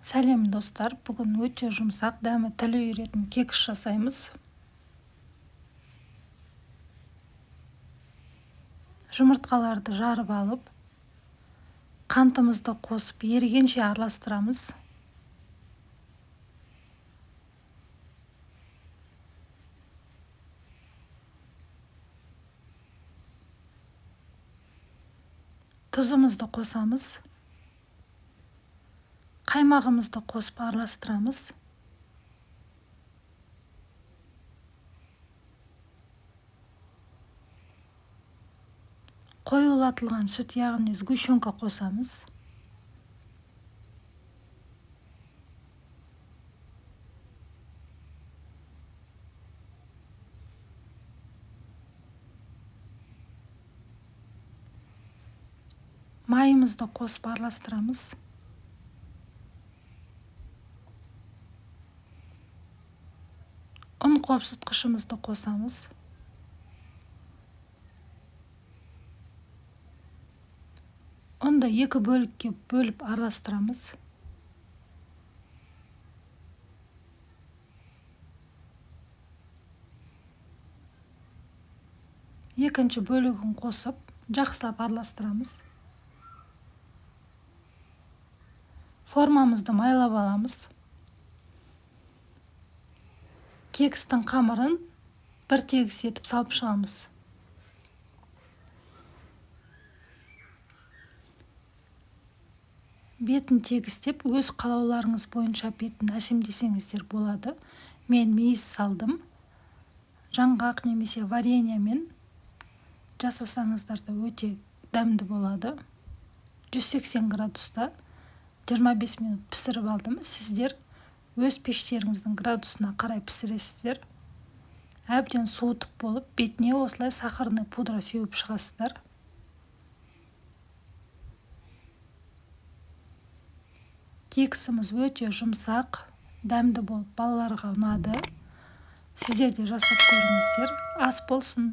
Сәлем, достар! Бүгін өте жұмсақ, дәмі тіл үйіретін кекс жасаймыз. Жұмыртқаларды жарып алып, қантымызды қосып, ерігенше араластырамыз. Тұзымызды қосамыз. Қаймағымызды қосып араластырамыз. Қоюлатылған сүт, яғни сгущенка қосамыз. Майымызды қосып араластырамыз. Ұн қопсытқышымызды қосамыз. Ұнды екі бөлікке бөліп араластырамыз. Екінші бөлігін қосып, жақсылап араластырамыз. Формамызды майлап аламыз. Кекстің қамырын бір тегіс етіп салып шығамыз. Бетін тегістеп, өз қалауларыңыз бойынша бетін әсемдесеңіздер болады. Мен мейіз салдым. Жаңғақ немесе вареньемен жасасаңыздар да өте дәмді болады. 180 градуста 25 минут пісіріп алдым. Сіздер өз пештеріңіздің градусына қарай пісіресіздер. Әбден суытып болып, бетіне осылай сахарный пудра сеуіп шығасыздар. Кексіміз өте жұмсақ, дәмді болып, балаларға ұнады. Сіздер де жасап көріңіздер. Ас болсын!